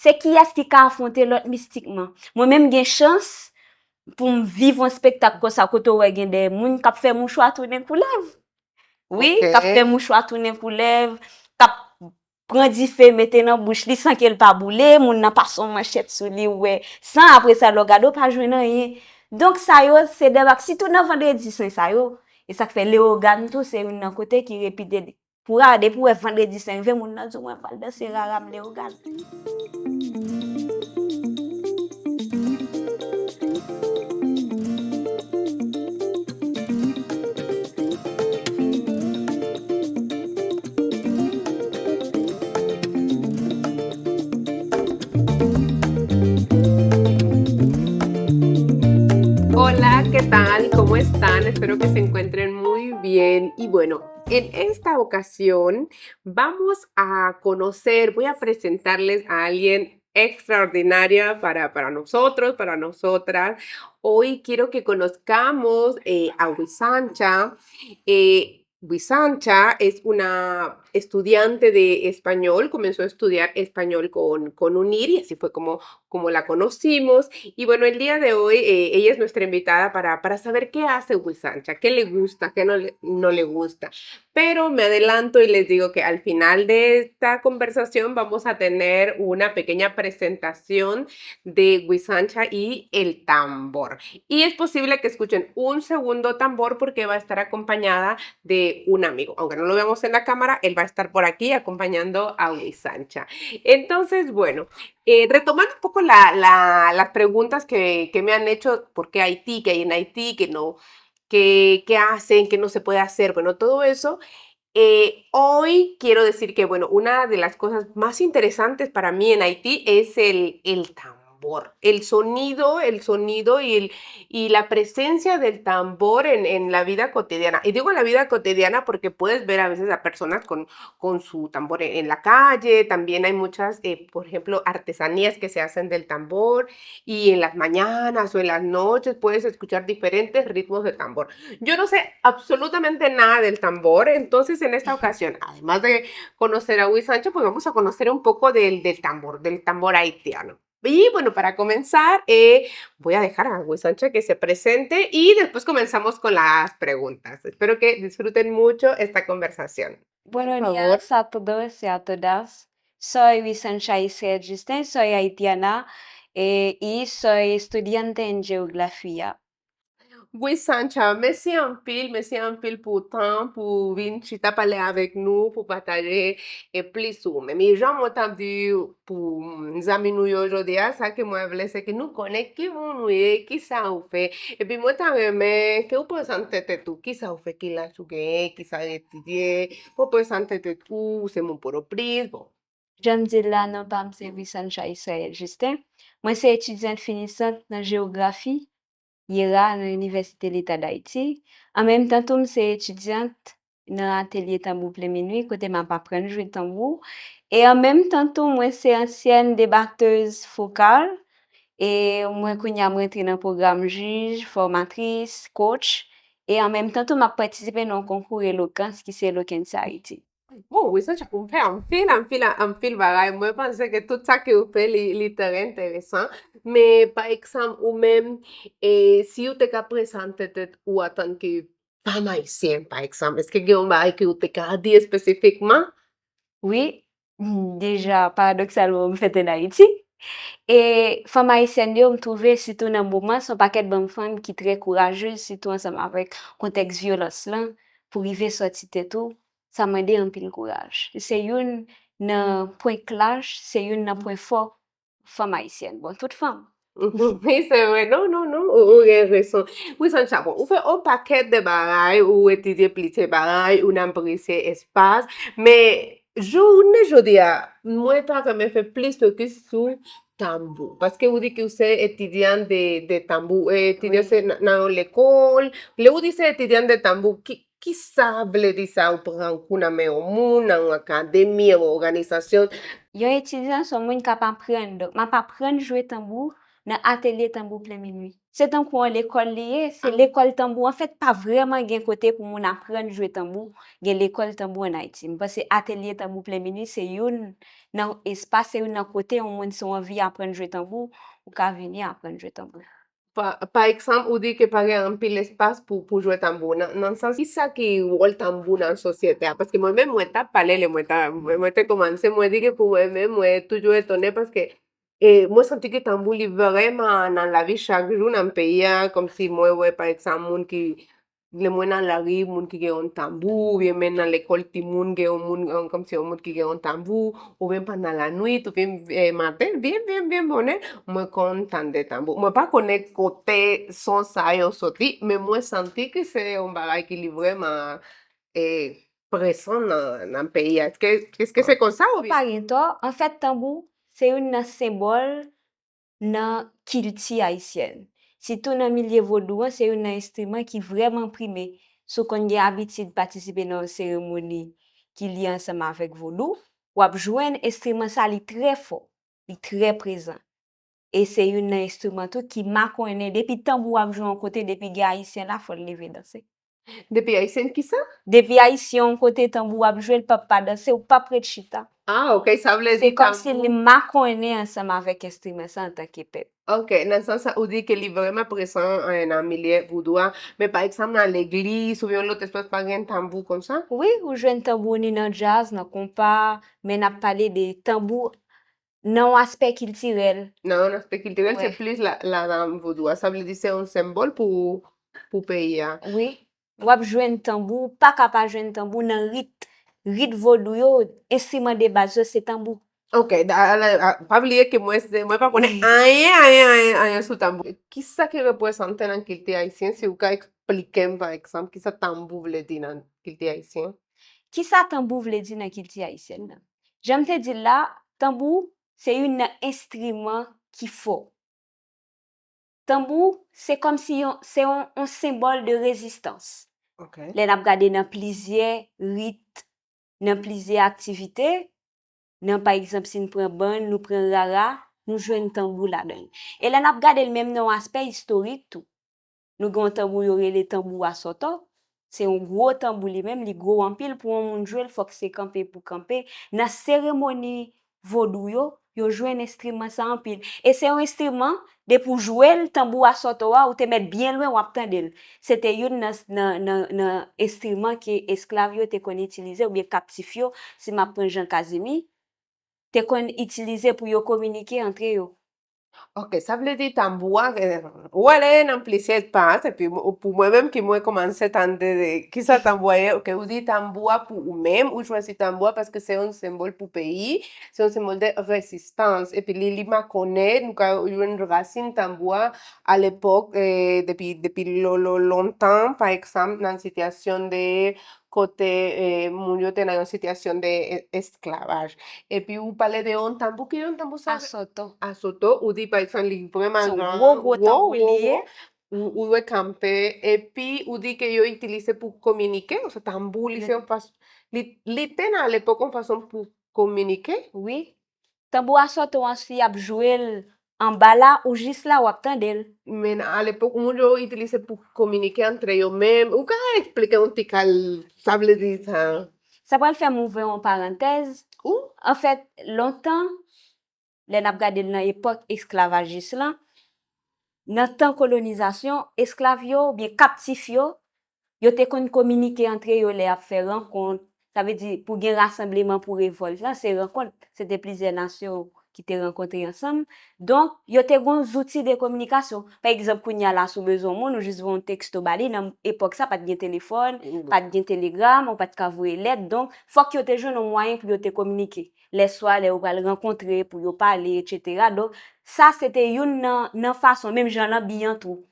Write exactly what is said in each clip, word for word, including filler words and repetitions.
Se kiyès ki ka afwonte lòt mistikman? Mwen menm gen chans pou m viv yon espektak konsa kote w wè gen de moun k ap fè mouchwa tounen koulèv. Wi, k ap fè mouchwa tounen koulèv, k ap pran dife mete nan bouch li san ke l pa boule, moun nan pase yon manchèt sou li, ou wè san, apre sa lè w gade w pa jwenn anyen. Donk sa yo se de bak, sitou nan vandredi sen sa yo, e sa k fè Leyogàn tou se youn nan kote ki repite. Pou rale, pou wè vandredi sen rive, moun nan di w mwen pral danse rara m Leyogàn. Hola, ¿qué tal? ¿Cómo están? Espero que se encuentren muy bien. Y bueno, en esta ocasión vamos a conocer, voy a presentarles a alguien extraordinaria para, para nosotros, para nosotras. Hoy quiero que conozcamos eh, a Wisancha. Eh, Wisancha es una estudiante de español, comenzó a estudiar español con, con UNIR y así fue como, como la conocimos. Y bueno, el día de hoy eh, ella es nuestra invitada para, para saber qué hace Wisancha, qué le gusta, qué no le, no le gusta. Pero me adelanto y les digo que al final de esta conversación vamos a tener una pequeña presentación de Wisancha y el tambor. Y es posible que escuchen un segundo tambor porque va a estar acompañada de un amigo, aunque no lo veamos en la cámara, él va a estar por aquí acompañando a Wisancha. Entonces, bueno, eh, retomando un poco la, la, las preguntas que, que me han hecho, ¿por qué Haití? ¿Qué hay en Haití? ¿Qué no? ¿Qué, qué hacen? ¿Qué no se puede hacer? Bueno, todo eso. Eh, hoy quiero decir que, bueno, una de las cosas más interesantes para mí en Haití es el, el tambor, el sonido, el sonido y, el, y la presencia del tambor en, en la vida cotidiana. Y digo en la vida cotidiana porque puedes ver a veces a personas con, con su tambor en, en la calle, también hay muchas, eh, por ejemplo, artesanías que se hacen del tambor y en las mañanas o en las noches puedes escuchar diferentes ritmos de tambor. Yo no sé absolutamente nada del tambor, entonces en esta ocasión, además de conocer a Wisancha, pues vamos a conocer un poco del, del tambor, del tambor haitiano. Y bueno, para comenzar, eh, voy a dejar a Wisancha que se presente y después comenzamos con las preguntas. Espero que disfruten mucho esta conversación. Buenos días a todos y a todas. Soy Wisancha Israel Justin, soy haitiana eh, y soy estudiante en geografía. Wisancha, mèsi anpil, mèsi anpil pou tan, pou vin chita pale avèk nou, pou pataje e plis ou menm. E jan mwen t ap di pou mm, zanmi nou yo jodi a, sa ke mwen vle se ke nou konnen ki moun ou ye, ki sa ou fè. Epi mwen ta renmen ke ou prezante tèt ou, ki sa ou fè, ki laj ou genyen, ki sa ou etidye, pou prezante tèt ou, ou se moun Pòtoprens, bon. Jan m di l la, non pa m se Wisancha Israel Justin. Mwen se etidyant finisant nan jewografi, yera, nan Inivèsite Leta d Ayiti. An menm tan tou, m se etidyant nan atelye tanbou plen minui, kote m ap aprann jwe tanbou. E an menm tan tou, mwen se ansyèn debatèz fokal. E mwen kounye a m rantre nan pwogram jij, fòmatris, coach. E an menm tan tou, m ap patisipe nan yon konkou elokans ki se Eloquence Haiti. Bon, Wisancha, ou fè anpil, anpil, anpil bagay. Mwen panse ke tout sa ke ou fè, li, li trè enteresan. Men, pa egzanp, ou menm, e, si ou te ka prezante tèt ou antanke fanm ayisyèn, pa egzanp, èske gen yon bagay ke ou te ka di espesifikman? Wi, deja, paradoksalman, m fèt ann Ayiti. E fanm ayisyèn yo, m twouve, sitou nan moman, se yon pakèt banm fanm ki trè kourajez, sitou ansanm avèk kontèks vyolans lan, pou rive sòti tèt ou, sa mande anpil kouraj. Se youn nan pwen klach, se youn nan pwen fò fanm ayisyèn. Bon, tout fanm. Wi, se vre. Non, non, non. Ou, ou gen reson. Wi, Sancha, bon, ou fè yon pakèt de bagay, ou etidye plizyè bagay, ou nan apresye espas, men jounen jodi a, mwen ta renmen fè plis fokis sou tanbou. Paske ou di ke ou se etidyan de, de tanbou, e etidyan se nan, nan yon lekòl. Lè ou di se etidyan de tanbou, ki, ki sa vle di sa, ou pran kou nan men yon moun, nan yon akademi, yon òganizasyon? Yon etidyan se yon moun k ap aprann. Donk, m ap aprann jwe tanbou nan atelye tanbou plen minwi. Se tankou yon lekòl li ye, se lekòl tanbou. Anfèt, pa vrèman gen kote pou moun aprann jwe tanbou. Gen lekòl tanbou ann Ayiti. M panse atelye tanbou plen minwi se youn nan espas, se youn nan kote yon moun, si w anvi aprann jwe tanbou, ou ka vini aprann jwe tanbou. Pa, pa egzanp, ou di ke pa gen anpil espas pou, pou jwe tanbou. Nan, nan sans, kisa ki wòl tanbou nan sosyete a? Paske mwen menm, mwen t ap pale lè mwen ta, mwen, mwen te kòmanse, mwen di ke pou mwen menm, mwen toujou etone paske e mwen santi ke tanbou li vrèman nan lavi chak jou nan peyi a, kòmsi mwen wè pa egzanp moun ki, lè mwen nan lari, moun ki gen yon tanbou, oubyen menm nan lekòl timoun gen yon moun, yon, kòmsi yon moun ki gen yon tanbou, oubyen pandan lanwit, oubyen eh, maten, byen, byen, byen bonè, mwen konn tande tanbou. Mwen pa konnen kote son sa yo soti, men mwen santi ke se yon bagay ki li vrèman eh, presan nan, nan peyi a. Èske, èske se konsa ou Pa gen tò. Anfèt, tanbou se youn nan senbòl nan kilti ayisyèn. Sitou nan milye vodou an, se youn nan enstriman ki vrèman prime. Si w konn gen abitid patisipe nan yon seremoni ki lye ansanm avèk vodou, w ap jwenn enstriman sa li trè fò, li trè prezan. E se youn nan enstriman tou ki makonnen. Depi tanbou ap jwe yon kote, depi gen ayisyen la, fò l leve danse. Depi ayisyen kisa? Depi ayisyen yon kote tanbou ap jwe, l p ap pa danse, ou p ap ret chita. Ah, ok, sa vle di Se kòmsi li makonnen ansanm avèk enstriman sa antanke pèp. Ok, nan sans sa, ou di ke li vrèman presan eh, nan milye vodou a. Men pa egzanp nan legliz oubyen yon lòt espas pa gen tanbou konsa? Wi, ou jwenn tanbou ni nan djaz, nan konpa, men n ap pale de tanbou nan yon aspè kiltirèl. Nan yon aspè kiltirèl, se plis la, la nan vodou a. Sa vle di se yon senbòl pou, pou peyi a. Wi. W ap jwenn tanbou, ou pa ka pa jwenn tanbou nan rit. Rit vodou yo, enstriman de baz yo se tanbou. Ok, pa bliye ke mwen se mwen pa konnen anyen, anyen, anyen, anyen sou tanbou. Kisa ki reprezante nan kilti ayisyen, si ou ka eksplike m pa egzanp, kisa tanbou vle di nan kilti ayisyen? Kisa tanbou vle di nan kilti ayisyèn nan? Jan m te di l la, tanbou se youn nan enstriman ki fò. Tanbou se kòmsi yon, se yon, yon senbòl de rezistans. Ok. Lè n ap gade nan plizyè rit, nan plizyè aktivite, nan pa egzanp si n pran bann, nou pran rara, nou jwenn tanbou ladan l. E lè n ap gade l menm nan yon aspè istorik tou, nou gen yon tanbou yo rele tanbou asòtò, se yon gwo tanbou li menm, li gwo anpil pou yon moun jwe l, fòk se kanpe pou kanpe. Nan seremoni vodou yo, yo jwenn enstriman sa anpil. E se yon enstriman, depi w jwe l, tanbou asòtò a, ou te mèt byen lwen, w ap tande l. Se te youn nan, nan, nan, nan enstriman ke esklav yo te konn itilize, oubyen kaptif yo, si m ap pran Jean Casimir, te konn itilize pou yo kominike antre yo. Ok, sa vle di tanbou a, eh, ou ale nan plizyè pas, epi pou mwen menm ki mwen kòmanse tande kisa tanbou a ye, ok, ou di tanbou a pou ou menm, ou chwazi tanbou a paske se yon senbòl pou peyi, se yon senbòl de rezistans, epi li, li makonnen, nou ka jwenn rasin tanbou a alepòk, eh, depi, depi lo, lo, lontan, pa egzanp, nan sitiyasyon de kote eh, moun yo te nan yon sitiyasyon de eh, esklavaj. Epi ou pale de yon tanbou, ki yon tanbou sa? Asòtò. Asòtò, ou di pa egzanp li vrèman Se yon gran, gwo, gwo tanbou li ye. Ou, ou wè kanpe, epi ou di ke yo itilize pou kominike, se tanbou li se yon fason, li, li te nan alepòk yon fason pou kominike? Wi. Tanbou asòtò an si y ap jwe l anba la, ou jis la, w ap tande l. Men alepòk, moun yo itilize pou kominike antre yo menm. Ou ka eksplike yon ti kal, sa vle di sa? Sa pral fè m ouvri yon parantèz. Ou? Anfèt, lontan, lè n ap gade l nan epòk esklavajis lan, nan tan kolonizasyon, esklav yo oubyen kaptif yo, yo te konn kominike antre yo lè y ap fè rankont. Sa vle di, pou gen rasanbleman pou revòlt lan, se rankont. Se te plizyè nasyon ki te rankontre ansanm. Donk, yo te gen zouti de kominikasyon. Pa egzanp, kounye a la, si w bezwen yon moun, ou jis voye yon teksto ba li. Nan epòk sa, pa t gen telefòn, pa t gen telegram, ou pa t ka voye lèt. Donk, fòk yo te jwenn yon mwayen pou yo te kominike. Lèswa, lè yo pral rankontre, pou yo pale, etsetera. Donk, sa se te youn nan, nan fason, menm jan lanbi an tou.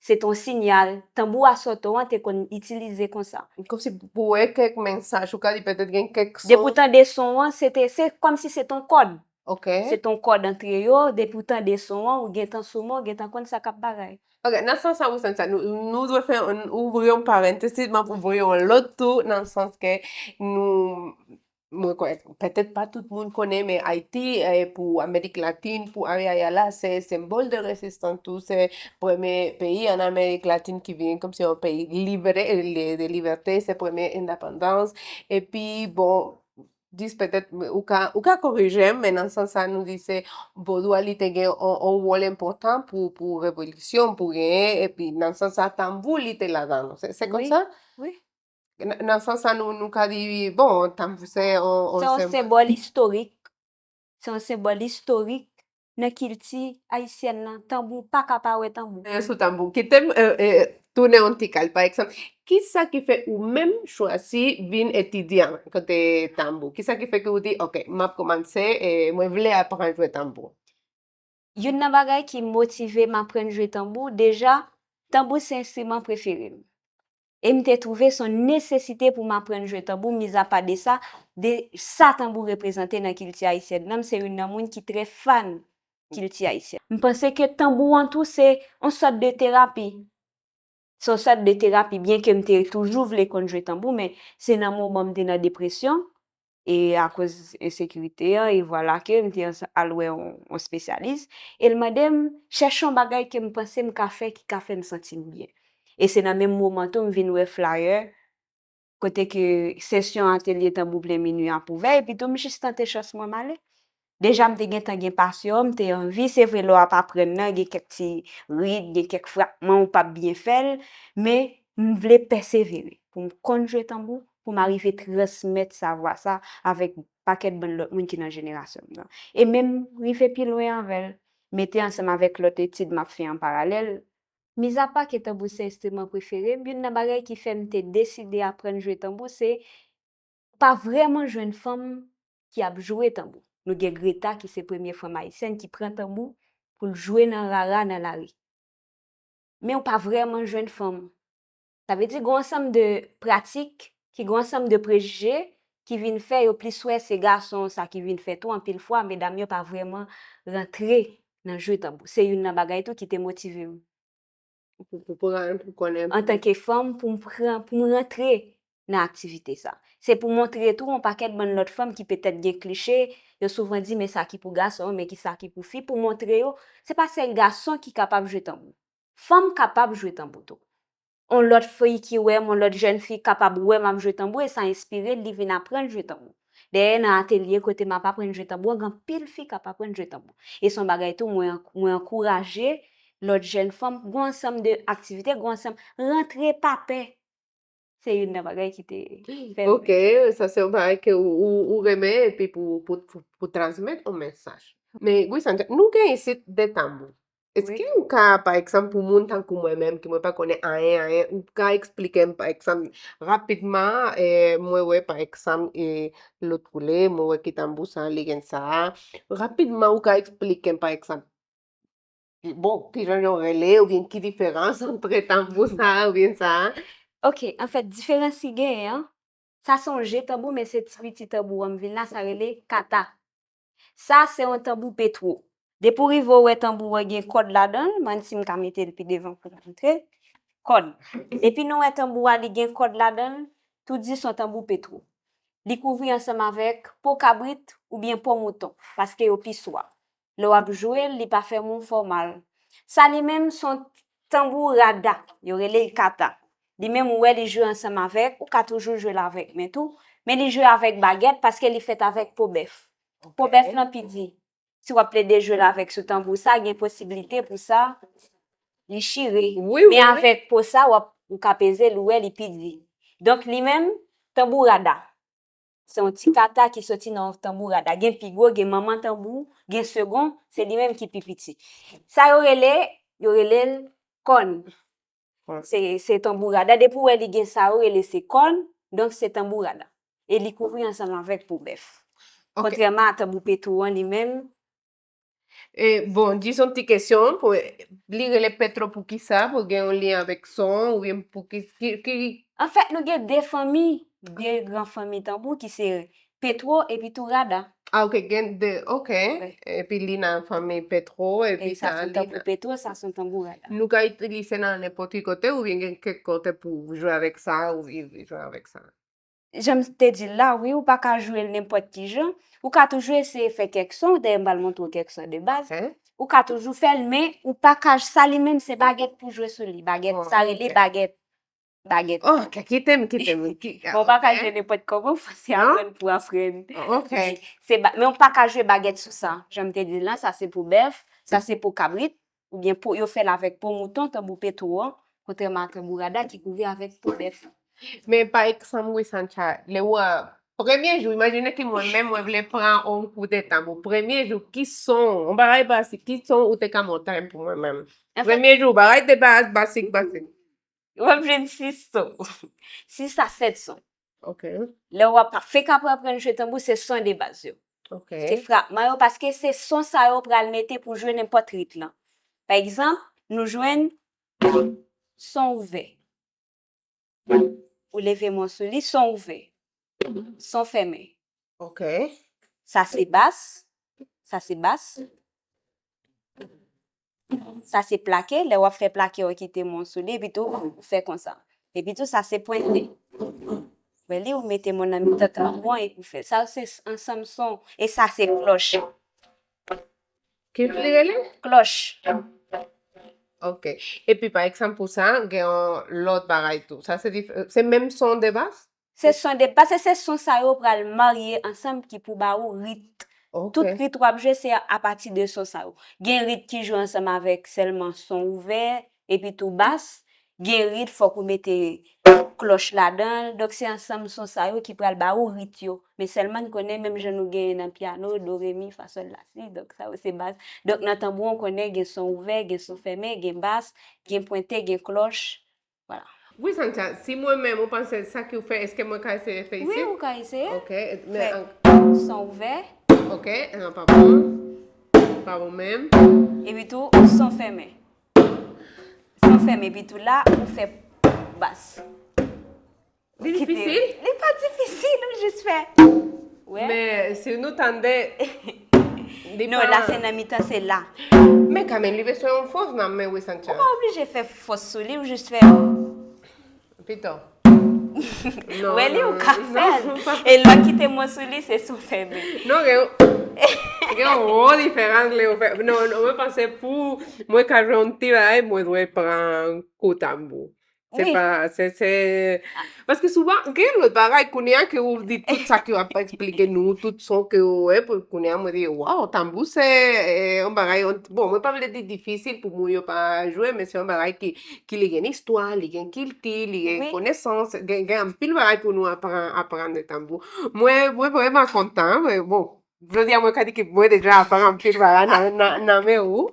Se te yon sinyal. Tanbou asòtò an te konn itilize konsa. Kòmsi pou wè kèk mesaj, ou ka di petèt gen kèk son. Depi w tande son an, se te, se kòmsi se te yon kòd. Ok. Se te yon kòd antre yo, depi w tande son an, ou gentan sou men, ou gentan konn sa k ap bagay. Ok, nan sans sa, ou santi sa, nou, nou dwe fè, ouvri yon parantèz, sèlman pou ouvri yon lòt tou, nan sans ke nou, mwen kwè, petèt pa tout moun konnen, men Ayiti, eh, pou Amerik Latin, pou Ayayala, se senbòl de rezistans tou, se premye peyi an Amerik Latin ki vin kòmsi yon peyi libere, de libète, se premye endepandans. Epi, bon, dis petèt, ou ka, ou ka korije m, men nan sans sa, nou di se vodou a, li te gen yon, yon wòl enpòtan pou, pou revolisyon, pou genyen, epi nan sans sa, tanbou, li te ladan. Se, se konsa? Wi. Nan, nan sans sa, nou, nou ka di, bon, tanbou se yon, yon senbòl istorik. Se yon senbòl istorik nan kilti ayisyèn nan. Tanbou, pa ka pa wè tanbou. Sou tanbou. Kite m, eh, eh, tounen yon ti kal. Pa egzanp, kisa ki fè ou menm chwazi vin etidye kote tanbou? Kisa ki fè ke ou di, "Ok, m ap kòmanse, eh, mwen vle aprann jwe tanbou"? Youn nan bagay ki motive m aprann jwe tanbou, deja, tanbou se enstriman prefere m. E m te twouve se yon nesesite pou m aprann jwe tanbou, mizapa de sa, de sa tanbou reprezante nan kilti ayisyèn nan, m se youn nan moun ki trè fan kilti ayisyèn. M panse ke tanbou an tou se yon sòt de terapi. Se yon sòt de terapi, byen ke m te toujou vle konn jwe tanbou, men se nan moman m te nan depresyon, e akoz ensekirite an, e vwala ke m te ansa-, al wè yon, yon espesyalis, e l mande m chèche yon bagay ke m panse m ka fè ki ka fè m santi m byen. E se nan menm moman tou m vin wè flyer, kote ke sesyon atelye tanbou plen minui ap ouvè, epi tou m jis tante chans mwen m ale. Deja m te gentan gen pasyon, m te anvi, se vre lè w ap aprann nan, gen kèk ti rit, gen kèk frapman ou p ap byen fè l, men m vle pèsevere pou m konn jwe tanbou, pou m arive transmèt savwa sa avèk pakèt bann lòt moun ki nan jenerasyon m nan. E menm rive pi lwen avè l, mete ansanm avèk lòt etid m ap fè an paralèl, mizapa ke tanbou se enstriman prefere m, youn nan bagay ki fè m te deside aprann jwe tanbou se pa vrèman jwenn fanm ki ap jwe tanbou. Nou gen Greta ki se premye fanm ayisyèn ki pran tanbou pou l jwe nan rara nan lari. Men w pa vrèman jwenn fanm. Sa vle di gen yon ansanm de pratik, ki gen yon ansanm de prejije ki vin fè yo plis wè se gason sa ki vin fè tou anpil fwa, medam yo pa vrèman rantre nan jwe tanbou. Se youn nan bagay tou ki te motive m. Pou, pou, pou, pou konnen. Antanke fanm, pou m pran, pou m rantre nan aktivite sa. Se pou montre tou yon pakèt bann lòt fanm ki petèt gen kliche, yo souvan di, "Men sa ki pou gason, men ki sa ki pou fi," pou montre yo, se pa sèl gason ki kapab jwe tanbou. Fanm kapab jwe tanbou tou. On lòt fi ki wè m, on lòt jèn fi kapab wè m ap jwe tanbou, e sa enspire l, li vin aprann jwe tanbou. Dayè, nan atelye kote m ap aprann jwe tanbou an, gen anpil fi k ap aprann jwe tanbou. E se yon bagay tou, mwen, mwen ankouraje lòt jèn fanm, gen yon ansanm de aktivite, gen yon ansanm, rantre pa pè. Se youn nan bagay ki te fè m. Ok, sa se yon bagay ke ou, ou, ou renmen, epi pou, pou, pou, pou transmèt yon mesaj. Men, Gwisandra, nou gen isit de tanbou. Èske ou ka, pa egzanp, pou moun tankou mwen menm, ki mwen pa konnen anyen, anyen, ou ka eksplike m, pa egzanp, rapidman, eh, mwen wè, pa egzanp, eh, lòt koulè, mwen wè ki tanbou sa, li gen sa a. Rapidman, ou ka eksplike m, pa egzanp, bon, ki jan yo rele, oubyen ki diferans ant tanbou sa a, oubyen sa a? Ok, anfèt, diferans ki genyen an, sa se yon je tanbou, men se ti piti tanbou an m vin la, sa rele kata. Sa se yon tanbou petwo. Depi w rive w wè tanbou an gen kòd ladan l, m ann si m ka mete l pi devan pou w montre. Kòd. Depi nou wè tanbou a li gen kòd ladan l, tou di se yon tanbou petwo. Li kouvri ansanm avèk po kabrit oubyen po mouton, paske yo pi swa. Lè w ap jwe l, li pa fè moun fè w mal. Sa li menm se yon tanbou rada, yo rele l kata. Li menm ou wè li jwe ansanm avèk, ou ka toujou jwe l avèk men tou, men li jwe avèk bagèt paske li fèt avèk po bèf. Po bèf lan pi di. Si w ap plede jwe l avèk sou tanbou sa, gen posiblite pou sa li chire. Wi, wi, wi. Men avèk po sa, w ap, ou ka peze l, ou wè li pi di. Donk, li menm, tanbou rada. Se yon ti kata ki soti nan yon tanbou rada. Gen pi gwo, gen manman tanbou, gen segon, se li menm ki pi piti. Sa yo rele, yo rele l kòn. Kòn. Se, se tanbou rada. Depi w wè li gen sa yo rele se kòn, donk se tanbou rada. E li kouvri ansanm avèk po bèf. Ok. Kontrèman a tanbou petwo an li menm. E, bon, dizon ti kesyon, pou, li rele petwo pou ki sa? Pou gen yon lyen avèk son, oubyen pou ki, ki, ki? Anfèt, nou gen de fanmi, de gran fanmi tanbou ki se petwo epi tou rada. Ah, ok, gen de, ok. Wi. Epi li nan fanmi petwo, epi sa, sa se yon tanbou petwo, sa se yon tanbou rada. Nou ka itilize nan nenpòt ki kote, oubyen gen kèk kote pou jwe avèk sa, oubyen jwe avèk sa? jan m te di l la, wi, ou pa ka jwe l nenpòt ki jan. Ou ka toujou eseye fè kèk son, dayè m pral montre w kèk son de baz. Ou ka toujou fè l, men ou pa ka, sa li menm se bagèt pou jwe sou li. Bagèt, sa rele bagèt. Bagèt. Ok, kite m, kite m. Bon, ou pa ka jwe nenpòt kòman, fò se aprann pou aprann. Se ba- Men ou pa ka jwe bagèt sou sa. Jan m te di l lan, sa se pou bèf, sa se pou kabrit, oubyen pou yo fè l avèk po mouton, tanbou petwo an, kontrèman a tanbou rada ki kouvè avèk po bèf. Men pa egzanp, wi, Sancha, lè w a premye jou, imajine ke mwen menm mwen vle pran yon kou de tanbou. Premye jou, ki son, yon bagay basik, ki son ou te ka montre m pou mwen menm? Premye jou, bagay de baz, basik, basik. W ap jwenn sis son. Sis a sèt son. Ok. Lè w ap fèk aprann jwe tanbou, se son de baz yo. Ok. Se frapman yo, paske se son sa yo pral mete pou jwe nenpòt rit lan. Pa egzanp, nou jwenn son ouvè. Ou leve men w sou li, son ouvè. Son fèmen. Ok. Sa se bas. Sa se bas. Sa se plake. Lè w ap fè plake, w kite men w sou li, epi tou, ou fè konsa. Epi tou, sa se pwente. Wè li, ou mete men w nan mitan tanbou an epi w fè. Sa se ansanm son. E sa se klòch. Ki li rele? Klòch. Ok. Epi, pa egzanp, pou sa, gen yon lòt bagay tou. Sa se dif- se menm son de baz? Se son de, paske se son sa yo pral marye ansanm ki pou ba ou rit. Ok. Tout rit w ap jwe, se apati de son sa yo. Gen rit ki jwe ansanm avèk sèlman son ouvè, epi tou bas. Gen rit, fòk ou mete klòch ladan l. Donk, se ansanm son sa yo ki pral ba ou rit yo. Men sèlman n konnen, menm jan nou genyen nan pyano, do, re, mi, fa, sòl, la, si. Donk, sa yo se baz. Donk, nan tanbou, w konnen gen son ouvè, gen son fèmen, gen bas, gen pwente, gen klòch. Vwala. Wi, Sancha, si mwen menm, ou panse sa ki ou fè, èske mwen ka eseye fè isi? Wi, ou ka eseye. Ok, men Fè an- son ouvè, ok, an pa bon. Pa bon menm. Epi tou, son fèmen. Son fèmen, epi tou la, ou fè bas. Li difisil? Li pa difisil, ou jis fè. Wè. Men si nou tande, li Non, pa- la se nan mitan, se la. Men kanmenm, li bezwen yon fòs nan men, wi, Sancha. Ou pa oblije fè fòs sou li, ou jis fè. Pito. Wè li, ou ka fè l. E lè w kite men w sou li, se son fèmen. Non, gen gen yon gwo diferans lè ou fè. Non, non, mwen panse pou mwen ka jwe yon ti bagay, mwen dwe pran kou tanbou. Se Wi. Pa, se, se, paske souvan, gen lòt bagay, kounye a ke ou di tout sa ke w ap eksplike nou, tout son ke ou wè, pou kounye a, mwen di, waw, tanbou se eh, yon bagay, yon, bon, mwen pa vle di difisil pou moun yo pa jwe, men se yon bagay ki, ki li gen istwa, li gen kilti, li gen Wi. Konesans, gen, gen anpil bagay pou nou aprann, aprann de tanbou. Mwen, mwen vrèman kontan, mwen, bon, jodi a mwen ka di ke mwen deja aprann anpil bagay nan, nan, nan men ou.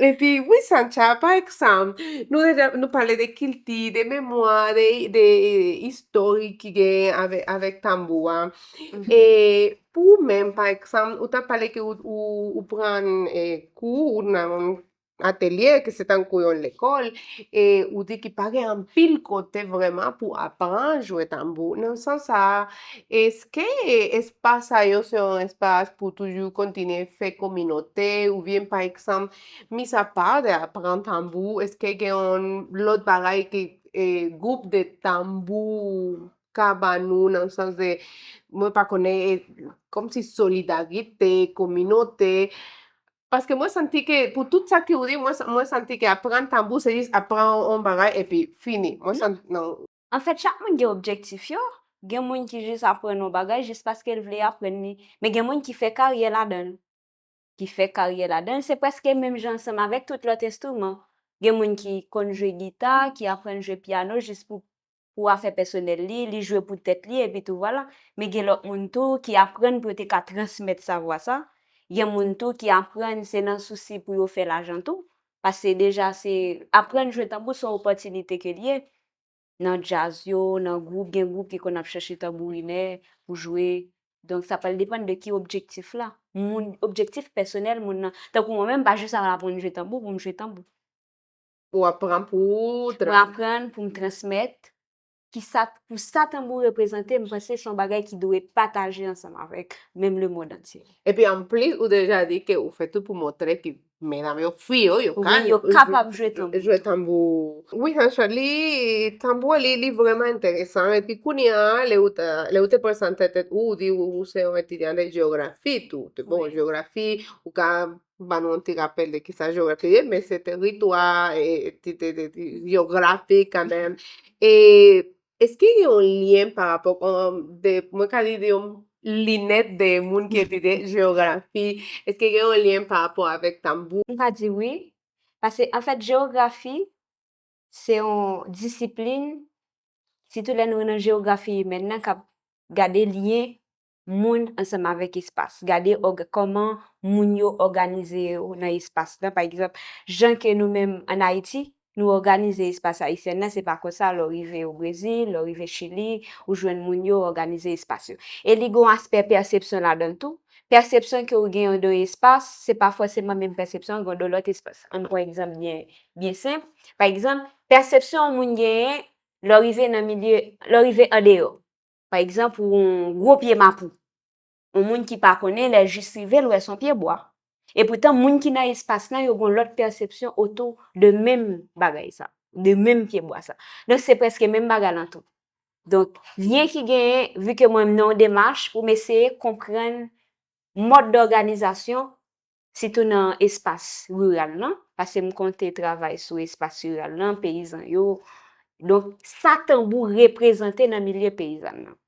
Epi, wi, Sancha, pa egzanp, nou deja, nou pale de kilti, de memwa, de, de istori ki gen avèk, avèk tanbou a. E pou ou menm, pa egzanp, ou ta pale ke ou, ou, ou pran eh, kou, ou nan yon atelye, ke se tankou yon lekòl, e ou di ki pa gen anpil kote vrèman pou aprann jwe tanbou. Nan sans sa, èske espas sa yo se yon espas pou toujou kontinye fè kominote, oubyen pa egzanp, mis apa de aprann tanbou, èske gen yon lòt bagay ke eh, gwoup de tanbou ka ba nou, nan sans de, mwen pa konnen, eh, kòmsi solidarite, kominote, paske mwen santi ke pou tout sa ke ou di, mwen, sa- mwen santi ke aprann tanbou, se jis aprann yon bagay epi fini. Mwen santi, non. Anfèt, chak moun gen objektif yo. Gen moun ki jis aprann yon bagay jis paske l vle aprann li. Men gen moun ki fè karyè ladan l. Ki fè karyè ladan l, se prèske menm jan ansanm avèk tout lòt enstriman. Gen moun ki konn jwe gita, ki aprann jwe pyano jis pou, pou afè pèsonèl li, li jwe pou tèt li, epi tou vwala. Men gen lòt moun tou ki aprann pou yo te ka transmèt savwa sa. Gen moun tou ki aprann se nan sousi pou yo fè lajan tou. Paske deja se aprann jwe tanbou se yon opòtinite ke l ye. Nan djaz yo, nan gwoup, gen gwoup ki konn ap chèche tanbourinè pou jwe. Donk, sa pral depann de ki objektif la. Moun, objektif pèsonèl moun nan. Tankou mwen menm, m pa jis al aprann jwe tanbou pou m jwe tanbou. Ou aprann pou ou Mwen aprann pou m transmèt. ki sa, pou sa tanbou reprezante, m panse se yon bagay ki dwe pataje ansanm avèk menm lemonn antye. Epi anplis, ou deja di ke ou fè tout pou montre ke medam yo fi yo, yo ka Wi, yo kapab jwe tanbou. Jwe tanbou. Wi, franchman, li, tanbou, li, li vrèman enteresan. Epi kounye a, lè ou te, lè ou te pran sa nan tèt ou, ou di ou, ou se yon etidyan de jewografi tou. Bon, jewografi, ou ka ban nou yon ti rapèl de kisa jewografi ye, men se teritwa, e, ti, ti, ti, ti, jewografik kanmenm. E èske gen yon lyen pa rapò, um, de, mwen ka di de yon linèt de moun ki etidye jewografi, èske gen yon lyen pa rapò avèk tanbou? M ka di wi, paske anfèt jewografi se yon disiplin, sitou lè nou nan jewografi imèn nan, k ap gade lyen moun ansanm avèk espas. Gade òg, kòman moun yo òganize yo nan espas lan. Pa egzanp, jan ke nou menm ann Ayiti, nou òganize espas ayisyen nan, se pa konsa lè w rive o Brezil, lè w rive Chili, ou jwenn moun yo òganize espas yo. E li gen yon aspè pèsepsyon ladan l tou. Pèsepsyon ke w gen yon espas, se pa fòseman menm pèsepsyon w gen yon lòt espas. Ann pran egzanp byen, byen senp. Pa egzanp, pèsepsyon yon moun genyen lè w rive nan milye, lè w rive andeyò. Pa egzanp, ou yon gwo pye mapou. Yon moun ki pa konnen, lè l jis rive, l wè se yon pye bwa. Epoutan, moun ki nan espas lan, yo gen yon lòt pèsepsyon otou de menm bagay sa, de menm pye bwa sa. Donk, se prèske menm bagay lan tou. Donk, lyen ki genyen, vi ke mwen m nan yon demach pou m eseye konprann mòd dòganizasyon, sitou nan espas riral lan, paske m konte travay sou espas riral lan, peyizan yo. Donk, sa tanbou reprezante nan milye peyizan nan.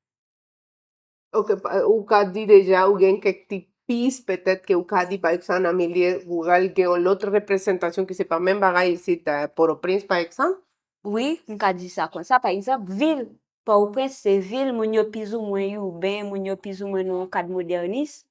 Ok, pa- ou ka di deja, ou gen kèk ti pis, petèt ke ou ka di, pa egzanp, nan milye riral, gen yon lòt reprezantasyon ki se pa menm bagay isit, eh, Pòtoprens, pa egzanp? Wi, m ka di sa konsa. Pa egzanp, vil Pòtoprens se vil, moun yo plizoumwen iben, moun yo plizoumwen nan yon kad modènis.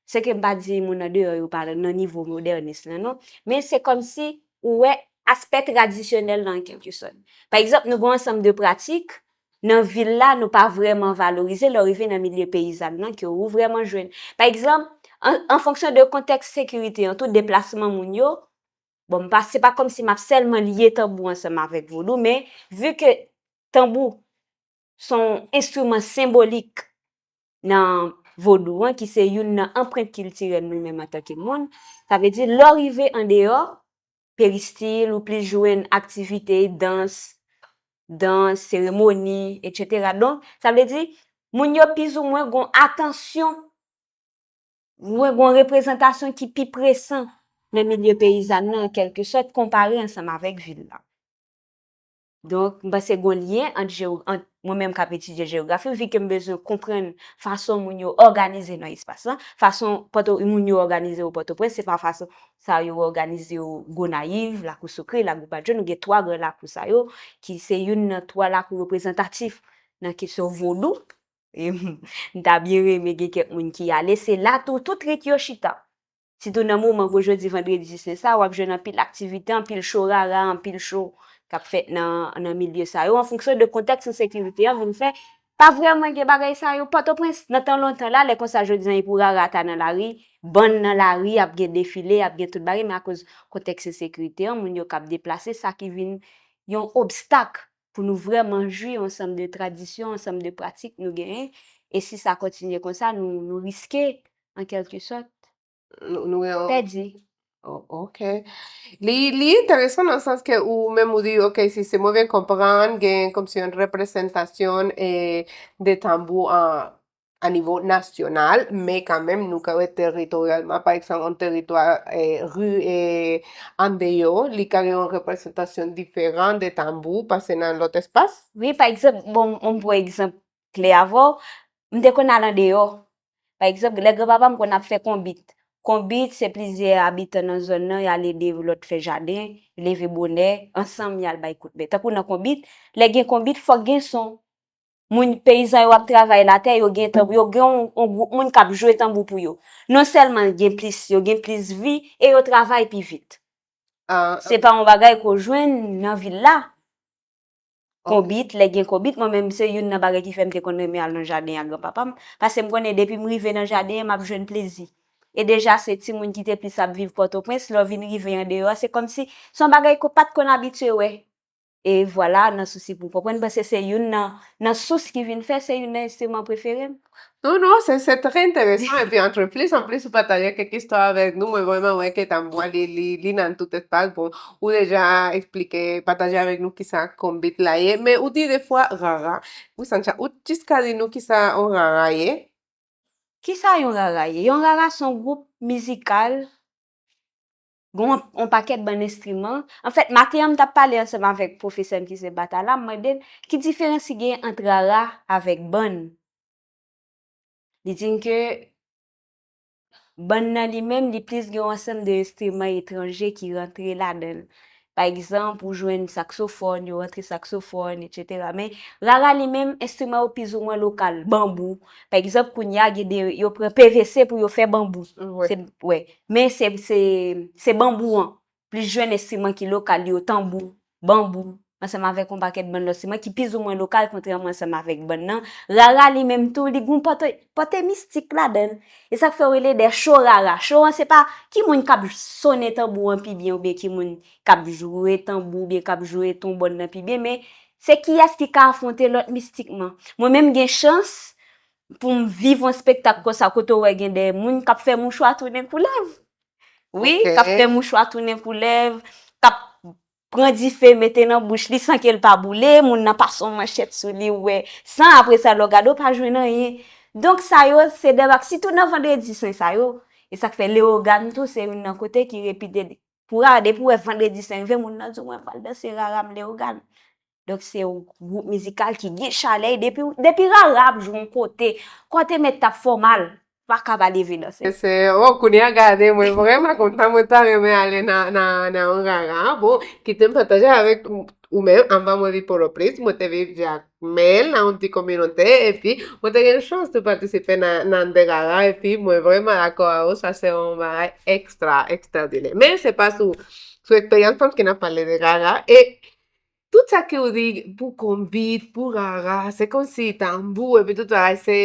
Se ke m pa di moun andeyò yo pa nan nivo modènis lan, non. Men se kòmsi ou wè aspè tradisyonèl lan an kèlke sòt. Pa egzanp, nou gen yon ansanm de pratik nan vil la, nou pa vrèman valorize, lè w rive nan milye peyizan nan, ke ou vrèman jwenn. Pa egzanp, an, an fonksyon de kontèks sekirite an, tou deplasman moun yo, bon, m pa, se pa kòmsi m ap sèlman lye tanbou ansanm avèk vodou, men vi ke tanbou se yon enstriman senbolik nan vodou an, ki se youn nan anprent kiltirèl nou menm antanke moun, sa vle di, lè w rive andeyò, peristil, ou plis jwenn aktivite dans, dans, seremoni, etsetera. Donk, sa vle di, moun yo plizoumwen gen yon atansyon, gen yon reprezantasyon ki pi presan nan milye peyizan nan, an kèlke sòt, konpare ansanm avèk vil la. Donk, m panse gen yon lyen ant jewo-, ant mwen menm k ap etidye jewografi, vi ke m bezwen konprann fason moun yo òganize nan espas lan, fason Pòto-, moun yo òganize yo Pòtoprens, se pa fason sa yo òganize yo Gonayiv, Lakou Sekre, Lakou Padjòn, nou gen twa gran lakou sa yo, ki se youn nan twa lakou reprezantatif nan kesyon vodou. E m ta byen renmen gen kèk moun ki ale, se la tou tout rit yo chita. Sitou nan moman gwo jodi vandredi sen sa, w ap jwenn anpil aktivite, anpil cho rara, anpil cho k ap fèt nan, nan milye sa yo, an fonksyon de kontèks ensekirite an vin fè, pa vrèman gen bagay sa yo Pòtoprens. Nan tan lontan la, lè konsa jodi an, epi w rara ta nan lari, bann nan lari, ap gen defile, ap gen tout bagay, men akoz kontèks ensekirite an, moun yo k ap deplase, sa ki vin yon obstak pou nou vrèman jwi yon ansanm de tradisyon, ansanm de pratik nou genyen. E si sa kontinye konsa, nou, nou riske, an kèlke sòt, Nou, nou gen yon pèdi. Oh, ok. Li, li enteresan nan sans ke ou menm ou di, ok, si se mwen byen konprann, gen kòmsi yon reprezantasyon, eh, de tanbou an, a nivo nasyonal, men kanmenm nou ka wè teritoryalman, pa egzanp, yon teritwa, eh, ri, eh, andeyò, li ka gen yon reprezantasyon diferan de tanbou pase nan lòt espas. Wi, pa egzanp, bon, m pran egzanp klè avè w, m te konn al andeyò. Pa egzanp, lè granpapa m konn ap fè konbit. Konbit, se plizyè abitan nan zòn nan, y al ede lòt fè jaden, leve bonè, ansanm y al bay kout men. Tankou nan konbit, lè gen konbit, fòk gen son. Moun, peyizan yo ap travay latè, yo gen tanbou, yo gen yon, yon gwoup moun k ap jwe tanbou pou yo. Non sèlman gen plis, yo gen plis vi, e yo travay pi vit. Ah, Se pa yon bagay ke w jwenn nan vil la. Konbit, lè gen konbit, mwen menm se youn nan bagay ki fè m te konn renmen al nan jaden ak granpapa m. Paske m konnen depi m rive nan jaden an, m ap jwenn plezi. E deja se timoun ki te plis ap viv Pòtoprens, lè w vin rive andeyò, se kòmsi se yon bagay ke w pa t konn abitye wè. E vwala, nan sousi pou konprann, paske se youn nan, nan sous ki vin fè, se youn nan enstriman prefere m. Non, non, se se trè enteresan. Epi antre plis, anplis ou pataje kèk istwa avèk nou, mwen vrèman wè ke tanbou a li, li, li nan tout espas. Bon, ou deja eksplike, pataje avèk nou kisa konbit la ye, men ou di defwa rara. Wi, Sancha, ou jis ka di nou kisa yon rara ye? Kisa yon rara ye? Yon rara se yon gwoup mizikal, gen yon, yon pakèt bann enstriman. Anfèt, maten an, m t ap pale ansanm avèk pwofesè m ki se Batala, m mande l ki diferans ki gen ant rara avèk bann. Li di m ke bann nan li menm, li plis gen yon ansanm de enstriman etranje ki rantre ladan l. Pa egzanp, ou jwenn saksofòn, yo rantre saksofòn, etsetera. Men, rara li menm, enstriman yo plizoumwen lokal, banbou. Pa egzanp, kounye a, gen de, yo pran P V C pou yo fè banbou. Se, wè. Men se, se, se banbou an. Plis jwenn enstriman ki lokal yo, tanbou, banbou, ansanm avèk yon pakèt bann lòt enstriman ki plizoumwen lokal, kontrèman ansanm avèk bann nan. Rara li menm tou, li gen yon pòte, pòte mistik ladan l. E sa k fè yo rele de cho rara. Cho an, se pa ki moun k ap sonnen tanbou an pi byen oubyen ki moun k ap jwe tanbou oubyen k ap jwe twonbòn nan pi byen, men se kiyès ki ka afwonte lòt mistikman. Mwen menm gen chans pou m viv yon espektak konsa kote w wè gen de moun k ap fè mouchwa tounen koulèv. Wi, k ap fè mouchwa tounen koulèv, k ap pran dife, mete nan bouch li san ke l pa boule, moun nan pase yon manchèt sou li, ou wè san, apre sa, lè w gade, w pa jwenn anyen. Donk, sa yo, se de bak, sitou nan vandredi sen sa yo, e sa k fè Leyogàn tou, se youn nan kote ki repite. Pou rara, depi w wè vandredi sen rive, moun nan di w, mwen pral danse rara m Leyogàn. Donk, se yon gwoup mizikal ki gen chalè, depi, depi rara ap jwe yon kote, kote mèt t ap fè w mal, pa ka pa leve danse. Se, oh, kounye a gade, mwen vrèman kontan, mwen ta renmen ale nan, nan, nan yon rara. Bon, kite m pataje avèk ou menm, anvan mwen vin Pòtoprens, mwen te viv Jakmèl, nan yon ti kominote, epi mwen te gen chans tou patisipe nan, nan de rara, epi mwen vrèman dakò avè w, sa se yon bagay ekstra, ekstraòdinè. Men se pa sou, sou eksperyans pa m ke n ap pale de rara, e tout sa ke ou di pou konbit, pou rara, se kòmsi tanbou, epi tout bagay, se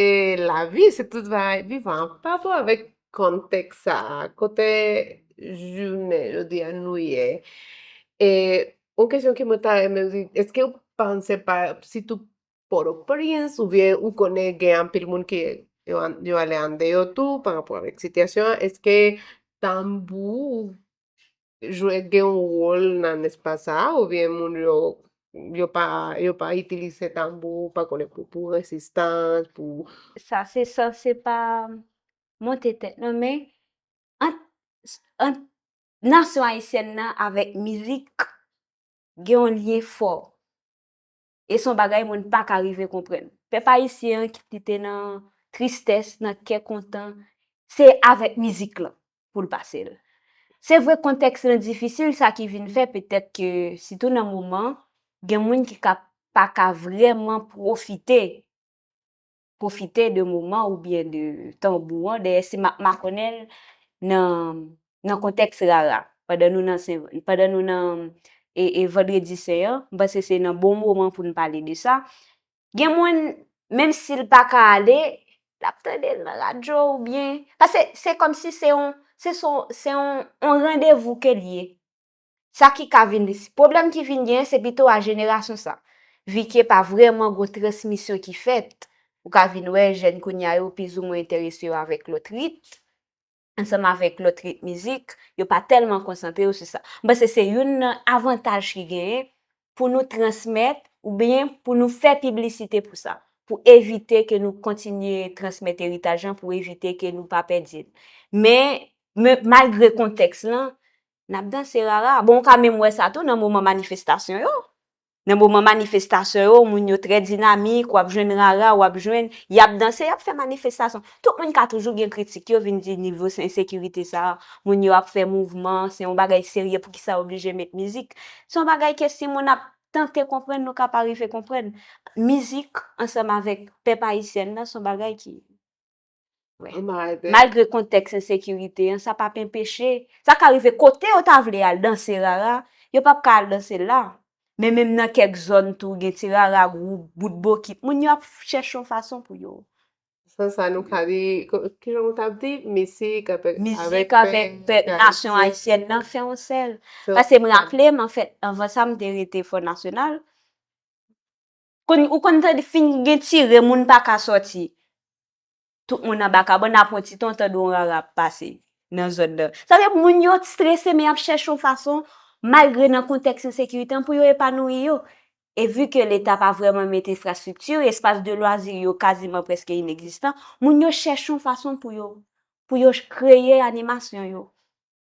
lavi, se tout bagay vivan. Pa rapò avèk kontèks sa a, kote jounen jodi a nou ye. E yon kesyon ke mwen ta renmen di, èske ou panse pa, sitou Pòtoprens, oubyen ou konnen gen anpil moun ki yo, yo ale andeyò tou, pa rapò avèk sitiyasyon an, èske tanbou jwe gen yon wòl nan espas sa a, oubyen moun yo, yo pa, yo pa itilize tanbou, pa konnen pou, pou rezistans, pou... Sa se sanse pa monte tèt non, men ant, ant nasyon ayisyèn nan avèk mizik gen yon lyen fò. E se yon bagay moun pa ka rive konprann. Pèp ayisyen an ki te nan tristès, nan kè kontan, se avèk mizik lan pou l pase l. Se vre kontèks lan difisil, sa ki vin fè petèt ke, sitou nan moman, gen moun ki ka pa ka vrèman pwofite, pwofite de moman oubyen de tanbou an. Dayè, si m ap makònen l nan, nan kontèks rara, pandan nou nan sen, pandan nou nan e, e vandredi sen an, m panse se nan bon moman pou n pale de sa. Gen moun, menm si l pa ka ale, l ap tande l nan radyo oubyen, paske se kòmsi se yon, se son, se yon, yon randevou ke l ye. Sa ki ka vin, pwoblèm ki vin genyen, se pito a jenerasyon sa. Vi ke pa vrèman gon transmisyon ki fèt, ou ka vin wè jèn kounye a yo plizoumwen enterese yo avèk lòt rit, ansanm avèk lòt rit mizik, yo pa tèlman konsantre yo sou sa. M panse se youn nan avantaj ki genyen pou nou transmèt oubyen pou nou fè piblisite pou sa, pou evite ke nou kontinye transmèt eritaj lan, pou evite ke nou pa pèdi l. Men, men malgre kontèks lan, n ap danse rara. Bon, ou ka menm wè sa tou nan moman manifestasyon yo. Nan moman manifestasyon yo, moun yo trè dinamik, w ap jwenn rara, w ap jwenn, y ap danse, y ap fè manifestasyon. Tout moun ka toujou gen kritik yo, vin di nivo ensekirite sa, moun yo ap fè mouvman, se yon bagay serye, poukisa yo oblije met mizik? Se yon bagay ke si moun ap tante konprann, nou ka pa rive konprann. Mizik, ansanm avèk pèp ayisyen nan, se yon bagay ki Wè. Malgre kontèks ensekirite an, sa p ap enpeche, sa ka rive kote yo ta vle al danse rara, yo p ap ka al danse la. Men menm nan kèk zòn tou, gen ti rara gwoup, bout bokit, moun yo ap chèche yon fason pou yo San sa, nou ka di, ko- kijan nou t ap di? Mizik avèk Mizik avèk pèp nasyon ayisyèn nan fè yon sèl. Paske m raple m, anfèt, anvan sa, m te rete Fò Nasyonal. Konn, ou konn tande fin gen tire, moun pa ka sòti. Tout moun anba kabann, apre yon ti tan, tande yon rara ap pase nan zòn nan. Sa vle di moun yo strese, men y ap chèche yon fason, malgre nan kontèks ensekirite an, pou yo epanoui yo. E vi ke Leta pa vrèman mete enfrastrikti, espas de lwazi yo kaziman prèske inegzistan, moun yo chèche yon fason pou yo, pou yo kreye animasyon yo.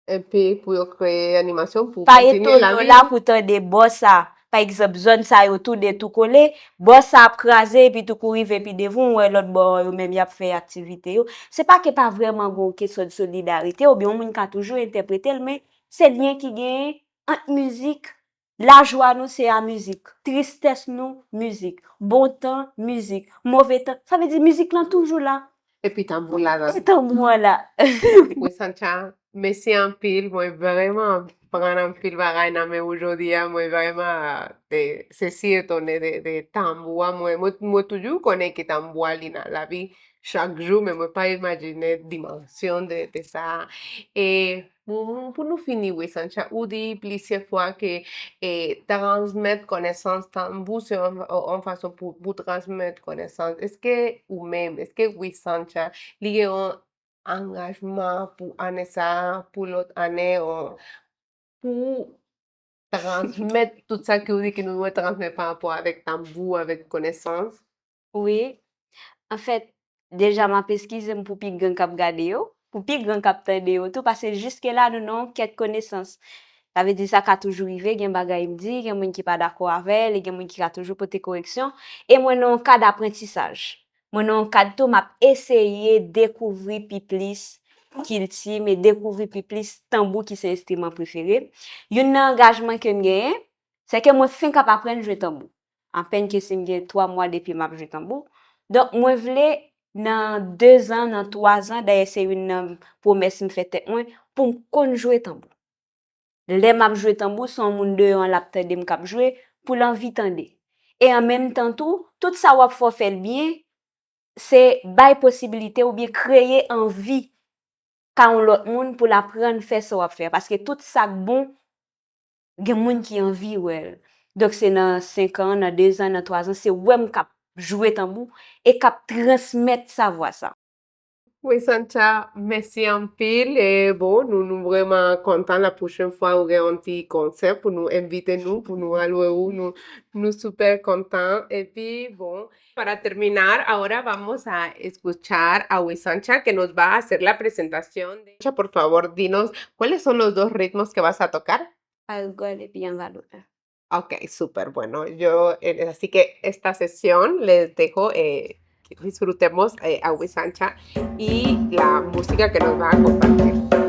Epi pou yo kreye animasyon pou Pa kontiniye etone w lavi. La pou tande bò sa. Pa egzanp, zòn sa yo tou de tou kole, bò sa ap kraze, epi tou kou rive pi devan, ou wè lòt bò an yo menm y ap fè aktivite yo. Se pa ke pa vrèman gen yon kesyon de solidarite, oubyen yon moun ka toujou entèprete l, men se lyen ki genyen ant mizik. Lajwa nou se a mizik, tristès nou, mizik, bon tan, mizik, move tan. Sa vle di mizik lan toujou la. Epi tanbou la nan. Tanbou an la. Wi, Sancha, mèsi anpil. Mwen vrèman aprann anpil bagay nan men ou jodi a. Mwen vrèman e, sesi etone de, de tanbou a. Mwen, mwen, mwen toujou konnen ke tanbou a li nan lavi chak jou, men mwen pa imajine dimansyon de, de sa. E pou, pou nou fini, wi, Sancha, ou di plizyè fwa ke e, transmèt konesans, tanbou se yon, yon fason pou, pou transmèt konesans. Èske ou menm, èske wi, Sancha, li gen yon angajman pou ane sa, pou lòt ane, yon, pou transmèt tout sa ke ou di ke nou dwe transmèt pa rapò avèk tanbou, avèk konesans? Wi. Anfèt, deja m ap eskize m pou pi gran k ap gade yo, pou pi gran k ap tande yo tou, paske jiske la nou nan yon kèt konesans. Sa vle di sa ka toujou rive, gen bagay m di, gen moun ki pa dakò avè l, e gen moun ki ka toujou pote koreksyon. E mwen nan yon kad aprantisaj. Mwen nan yon kad tou, m ap eseye dekouvri pi plis kilti m e dekouvri pi plis tanbou ki se enstriman prefere m. Youn nan angajman ke m genyen, se ke mwen fenk ap aprann jwe tanbou. Apèn ke si m gen twa mwa depi m ap jwe tanbou. Donk, mwen vle nan de zan, nan twa zan, dayè se youn nan pwomès m fè tèt mwen, pou m konn jwe tanbou. Lè m ap jwe tanbou, se yon moun deyò an l ap tande m k ap jwe, pou l anvi tande. E an menm tan tou, tout sa w ap fè w fè l byen, se bay posibilite oubyen kreye anvi ka yon lòt moun pou l aprann fè sa w ap fè a. Paske tout sa k bon, gen moun ki anvi wè l. Donk, se nan senk an, nan de zan, nan twa zan, se wè m k ap jwe tanbou e k ap transmèt savwa sa. Wi, Sancha, mèsi anpil. E bon, nou, nou vrèman kontan la pwochèn fwa ou gen yon ti konsè pou nou envite nou, pou nou al wè ou, nou, nou super kontan. Epi, bon, para terminar, ahora vamos a escuchar a Wisancha que nos va a hacer la presentación de... Por favor, dinos, ¿cuáles son los dos ritmos que vas a tocar? Algòl epi anvalopè. Ok, súper bueno. Yo, eh, así que esta sesión les dejo, eh, que disfrutemos eh, a Wisancha y la música que nos va a compartir.